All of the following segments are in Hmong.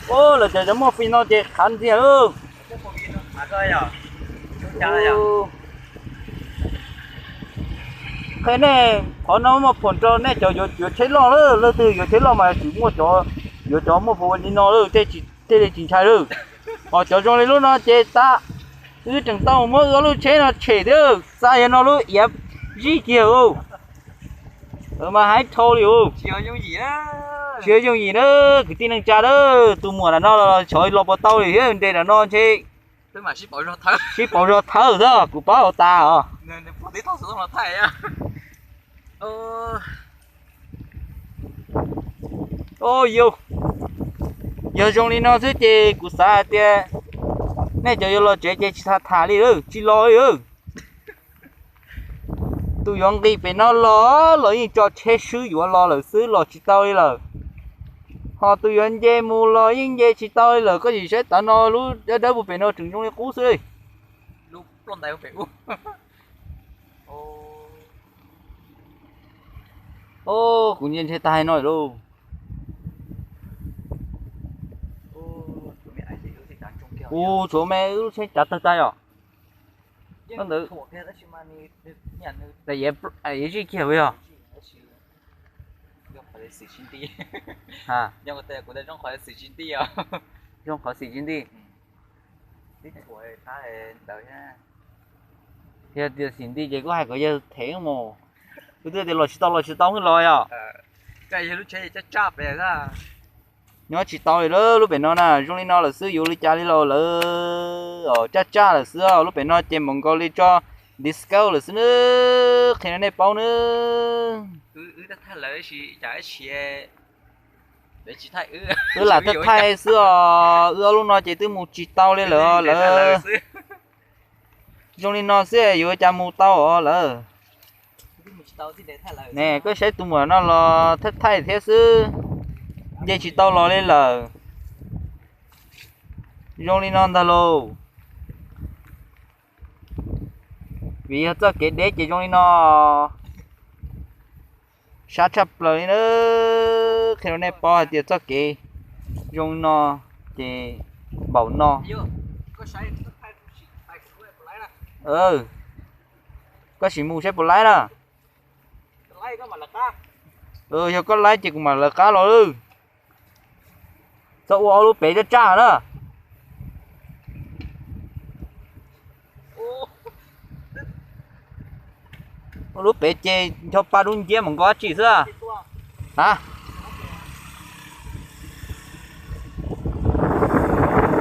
Lawv cov cov muaj fim no ces qhav ntxiag lawm. Qhia nej, qhov no muaj phuam rau nej cov yuav tsheb loj lawm, leej twg yuav tsheb loj mas tsis muaj cov, yuav cov muaj phuam li no lawm, tej li tsis ntshai lawm. Ho cov zoo li lub no ces tas, wb tseem tau muab wb ob lub tsheb no tshem thiab, xa yog no lub iav zij kiag. Mas haib dhau li. Tsis yog yooj yim na, kwv tij neej tsa na, tus muam ntawm no los xyov los puas tau li thiab, nres ntawm no ntshe sib pauv zog thawb xwb, kuv paub hauv tas os. Yog zoo li no xwb ces kuv xav hais tias nej cov yuav los tsev ces tsis tham tham li, tsis los li. Tus yuav nqis pem no los los yeej tso tsheb swb yuav los lawm xwb, los tsis tau li lawm. Ho tus yuav nce mus los yeej nce tsis tau li lawm. Koj sim saib tav no lub dawb dawb puag pem no tseem zoo li qub xwb li. Kuv ntshe tas hais no lauj. Kuv tshuav me wb lub tsheb tsav tawg tag yom. Ntawd, zij kiag yog. Zoo qhov xim tsis nti. Yog tias xim nti ces kuj hais kom yawg them mus. Kuv twb tias los tsis tau los tsis tau los yom. Nyob tsis tau li lawm, lub pem no na zoo li no lawm xwb, yuav li cas li los lawm, tsaj tsaj lawm xwb. Lub pem no ces mam nkaus li tso disco lawm xwb nawb, qhia nej paub nawb. Wb lam thaij thaij xwb os, wb ob lub no ces twb mus tsis tau li lawm os lawm. Zoo li no xwb yuav cas mus tau os lawm. Ne, koj saib tus muam no los thaij thaij thiab xwb, nce tsis tau los li lawm. Zoo li no ntag lauj. Vim yog txoj kev deb ces zoo li no. Sab tshaj plaws li na. Qhia rau nej paub hais tias txoj kev zoo li no ces npaum no. Koj sim mus saib puas laib na. Yog koj laib ces kuv mam lawv qab los. Txhob ua ob lub pem tsaj tsaj na. Ua lub pem ces ncho pa dub nciab mas nkaus dab tsi xwb. A,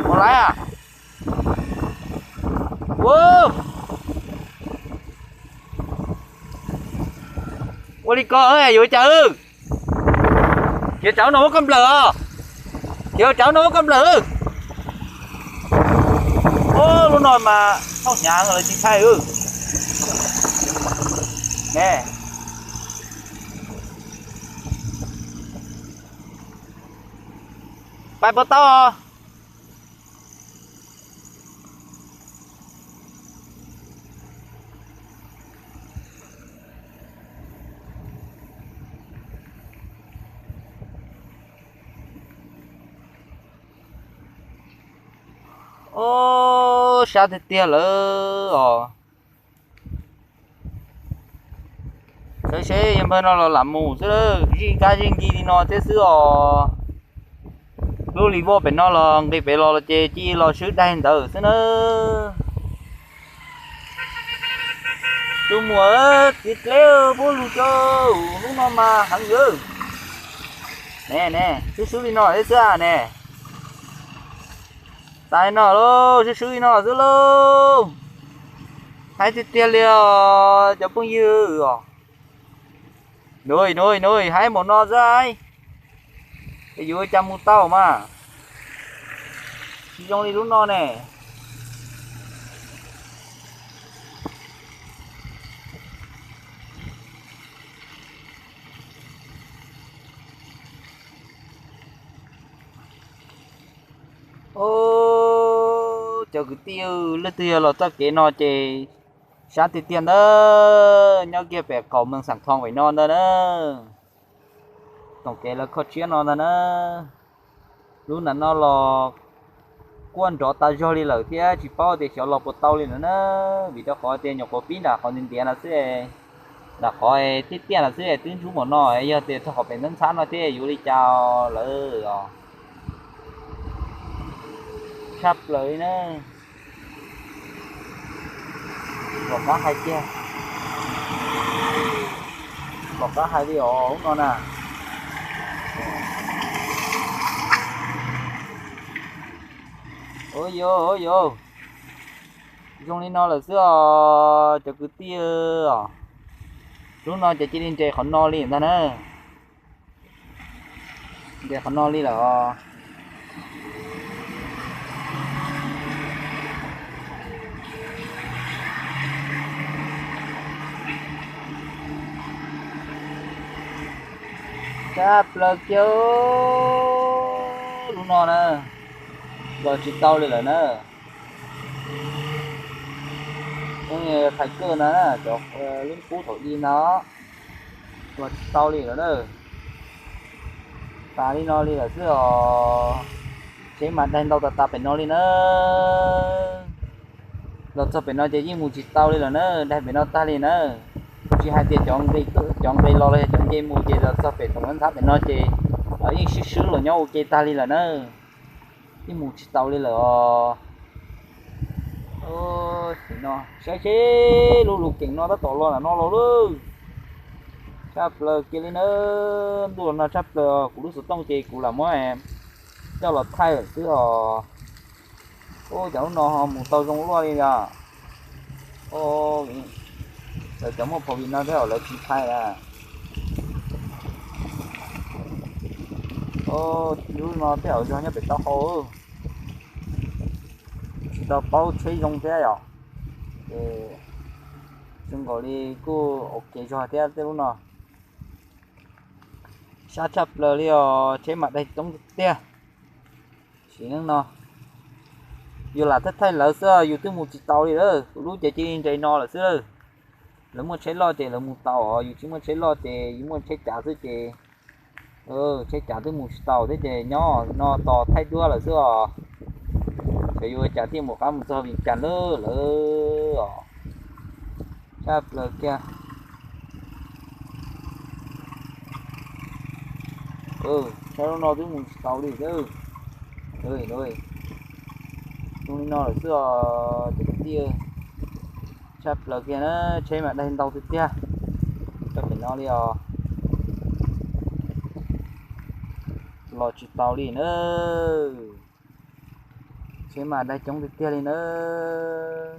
ua laib a. Ua li ko yuav cas? Khiav tsawv no muab koj nplawm os. Khiav tsawv no muab koj nplawm. Lub no mas txhaum hnyav lawv tsis ntshai. Ne, pais puas tau? Ob, sab tiag tiag lawm os. Saib seb yog npawg no los lam mus xwb, zij kab zij nkig li no thiab xwb os. Lub li voj pem no los nqis pem los ces cia los swb daig ntawd xwb na. Tus muam, txiv dleb, puab lug rau lub no mas heev lawm. Ne ne, swb swb li no thiab xwb ne. Tas no lauj, swb swb li no xwb lauj. Haib tiag tiag li os cov phooj ywg os. Nub nub nub, haib npaum no xwb, yuav ua cas mus tau mas. Tsis zoo li lub no ne. Os, cov kwv tij, leej twg yog los txoj kev no ces sab tiag tiag ntag, nyob kiag pem qaum Meej Xaam Thoo pem no ntag na. Toom kev lawv kho tshiab no ntag na. Lub nram no los kuaj nrov tas zog li lawm thiab tsis paub tias xyov los puas tau li lawm na, vim rau qhov tias nyuam qhuav pib nram qhov ntiav ntiav no xwb, nram qhov tiaj tiaj no xwb twb ntsuj npaum no, yog tias txog qhov pem ntxhab ntxhab no thiab yuav ua li cas lawm os. Tshaj plaws li na. Pom qab hais tiag, pom qab hais li os lub no na. Ua yuav, ua yuav, zoo li no lawm xwb os cov kwv tij os. Lub no ces cia li nres qhov no li ntag na. Nres qhov no li lawm os. Tshaj plaws kiag lub no na, los tsis tau li lawm na. Thaiv kawj no na, cov lub qub thaum i no los tsis tau li lawm na. Tas li no li lawm xwb os. Tsheb mas daig ntau tas tas pem no li na. Los txog pem no ces yeej mus tsis tau li lawm na, daig pem no tag li na. Tsis hais tias cov nqe los los yog cov nce mus ces los txog pem tom ntxhab pem no ces yeej swb swb los nyob ua ke tag li lawm na. Yeej mus tsis tau li lawm os. Saib seb lub lus keem no tab tom los ntawm no los lawm. Tshaj plaws kiag li na. Ntuj los nag tshaj plaws, kuv lub xov tooj ces kuv lam muab coj los thaij lawm xwb os. Ub, cov lub no ho mus tau zoo luaj li os. Lawv cov muaj phaum vim no thiab lawv tsis thaij na. Lub no tej zaum zog nyob pem taub hau, tsis tau paub tsheb zoo thiab yom. Ces zoo nkaus li kuj ok zog thiab tej lub no. Sab tshaj plaws li os, tsheb mas daig coob tiag tiag. Sim neej no yus lam thaij thaij lawv xwb, yus twb mus tsis tau li lawm. Kuv lub ces cia li nres no lawm xwb lawm. Lawv muaj tsheb loj ces lawv mus tau os, yus tsis muaj tsheb loj ces yus muaj tsheb cav xwb ces tsheb cav twb mus tsis tau thiab ces nyob no tos thaij duab lawm xwb os. Xyov yuav ua cas thiaj mus qab mus txog Vias Cas lawm os. Tshaj plaws kiag. Saib lub no twb mus tsis tau li. Zoo li no lawm xwb os cov kwv tij. Tshaj plaws kiag na, tsheb mas daig ntau tiag tiag. Tau pem no li os. Los tsis tau li na. Tsheb mas daig coob tiag tiag li na.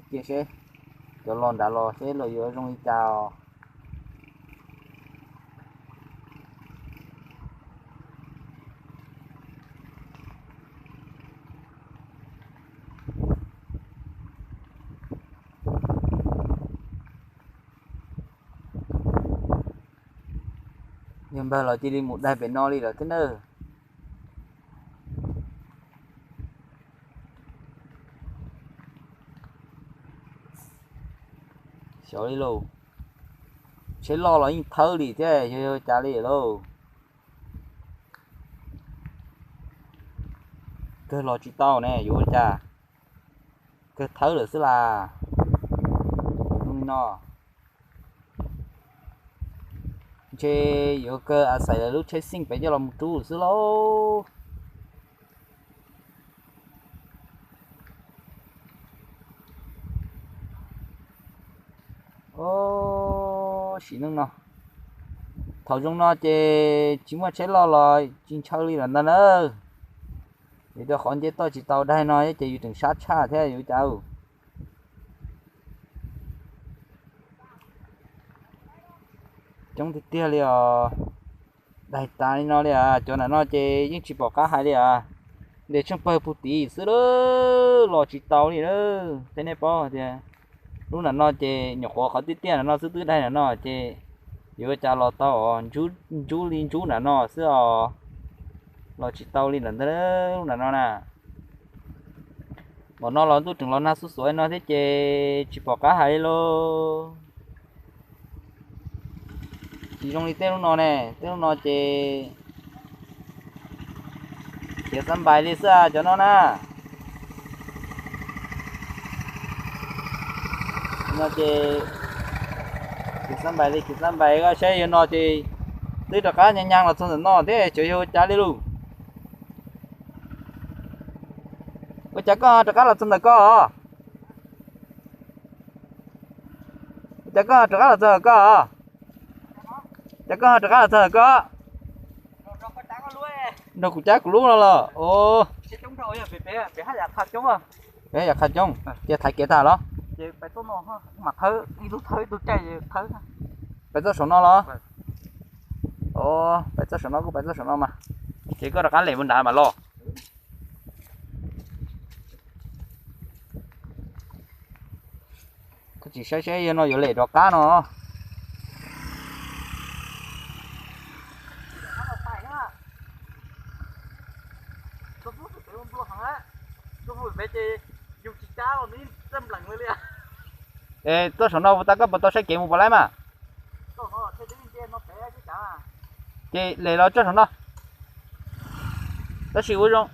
Cia seb cov los nrad los seb los yuav zoo li cas os. Yog npawg los cia li mus daig pem no li lawm thiab nawb. Xyov li lauj, tsheb loj los yeej thawb li thiab, yog yog cas li lauj. Kawg los tsis tau ne, yuav ua cas, kawg thawb lawm xwb las. Zoo li no ntshe yuav kawg a xais lawv lub tsheb xeej pem coj los mus rub xwb lauj. Sim neej no, thaum zoo no ces tsis muaj tsheb loj los tsis ntshaw li lawm ntag na. Vim rau qhov nce toj tsis tau daig no ces yus tseem sab tshaj thiab yuav cas. Coob tiag tiag li os. Daig tas li no li as, cov nram no ces yeej tsis pom qab hais li as. Nres tsheej pawg puag tim xwb lawm, los tsis tau li lawm. Tej nej paub tias lub nram no ces nyuam qhuav qhov tiaj tiaj nram no xwb twb daig nram no ces yuav ua cas los tau os, ntsub li ntsub nram no xwb os. Los tsis tau li lawm ntag lub nram no na. Npaum no los ntuj tseem los nag xuj xuav no thiab ces tsis pom qab hais li lauj. Tsis zoo li tej lub no ne, tej lub no ces Khiav xab npais li xwb cov no na. No ces khiav xab npais li, khiav xab npais, koj saib yog no ces twb rov qab nyag nyag los txog ntawm no thiab, tseem yog ua cas li lauj. Ua cas koj rov qab los txog ntawm koj os? Ua cas koj rov qab los txog ntawm koj os? Cas koj rov qab los txog ntawm koj? Nrog kuv cab kuv lub no los? Peb yam qha coob, ces thaiv kev tag los? Peb txoj saum no los? Peb txoj saum no, kuj peb txoj saum no mas. Ces koj rov qab lem mus nrad mas los. Koj tsis saib saib yog no yuav lem rov qab no. Es txoj saum no puas tas, koj puas tau saib kev mus puas laib mas? Ces lem los txoj saum no. Tab sis ua zoo,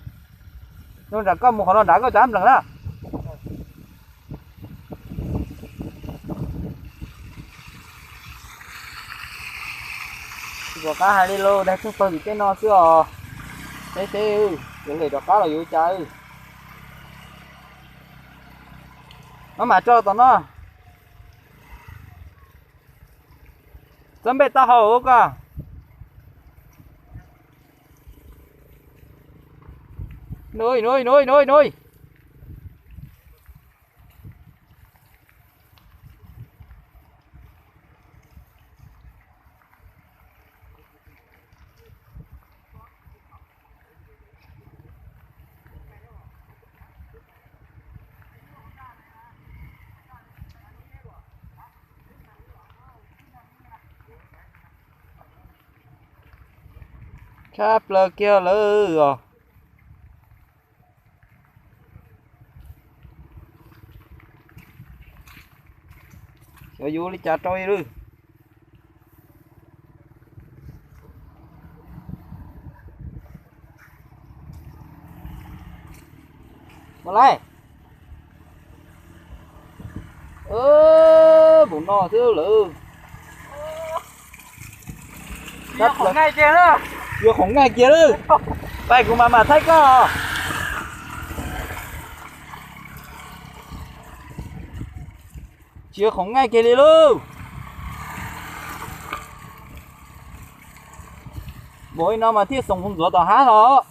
zoo nram koj mus qhov no nrad koj cov nplees na. Tsis pom qab hais li lauj, dag tsheej pawg tim tej no xwb os. Saib seb yuav lem rov qab los yuav ua cas. Maj mam tso tom no. Txawb npej taub hau koj. Tshaj plaws kiag lawm os. Xyov yuav li cas rau li. Ua li, npaum no xwb lawm. Yuav qhoom nqaij kiag lawm. Pais kuv mam mam thaij koj. Tsis yuav qhoom nqaij kiag li lauj. Npaum li no mas thiaj xoom hu ntxuav tom hab los.